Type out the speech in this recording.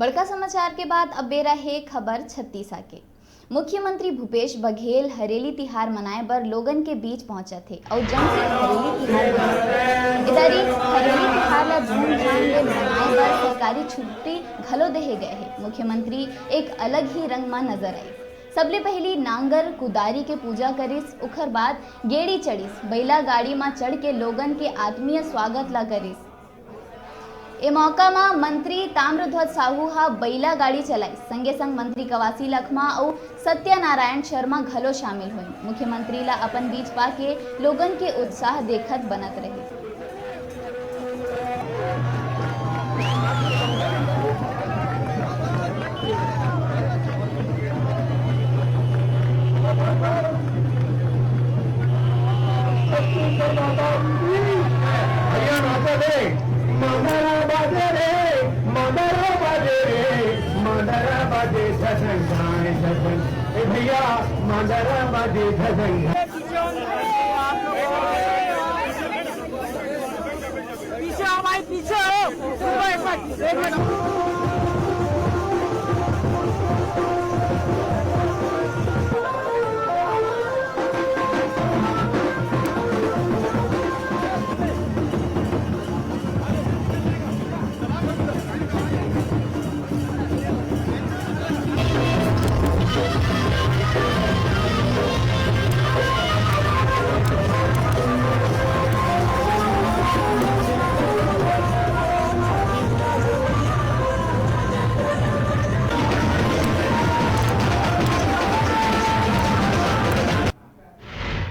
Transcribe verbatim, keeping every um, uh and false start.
बड़का समाचार के बाद अब बेरा हे खबर छत्तीसा के। मुख्यमंत्री भूपेश बघेल हरेली तिहार मनाए बर लोगन के बीच पहुंचत हे अउ जमके हरेली तिहार मनाए। ए दरी हरेली तिहार ला धूमधाम ले मनाए बर सरकारी छुट्टी घलो देहे गए हे। मुख्यमंत्री एक अलग ही रंग म नजर आइस। सबले पहिली नांगर कुदारी के पूजा करिस, उखर बाद गेड़ी चढ़िस, बइला गाड़ी म चढ़ के लोगन के आत्मीय स्वागत ला करिस। ए मौका म मंत्री ताम्रध्वज साहू ह बइला गाड़ी चलाइस। संगे संग मंत्री कवासी लखमा अउ सत्यनारायण शर्मा घलो शामिल होइन। मुख्यमंत्री ला अपन बीच पाके लोगन के उत्साह देखत बनत रहे। भैया नाचा दे। मांदरा बाजे रे, मांदरा बाजे रे, मांदरा बाजे सजन गाए सजन। ए भैया, मांदरा बाजे सजन। पीछे आओ भाई, पीछे आओ। एक मिनट, एक मिनट।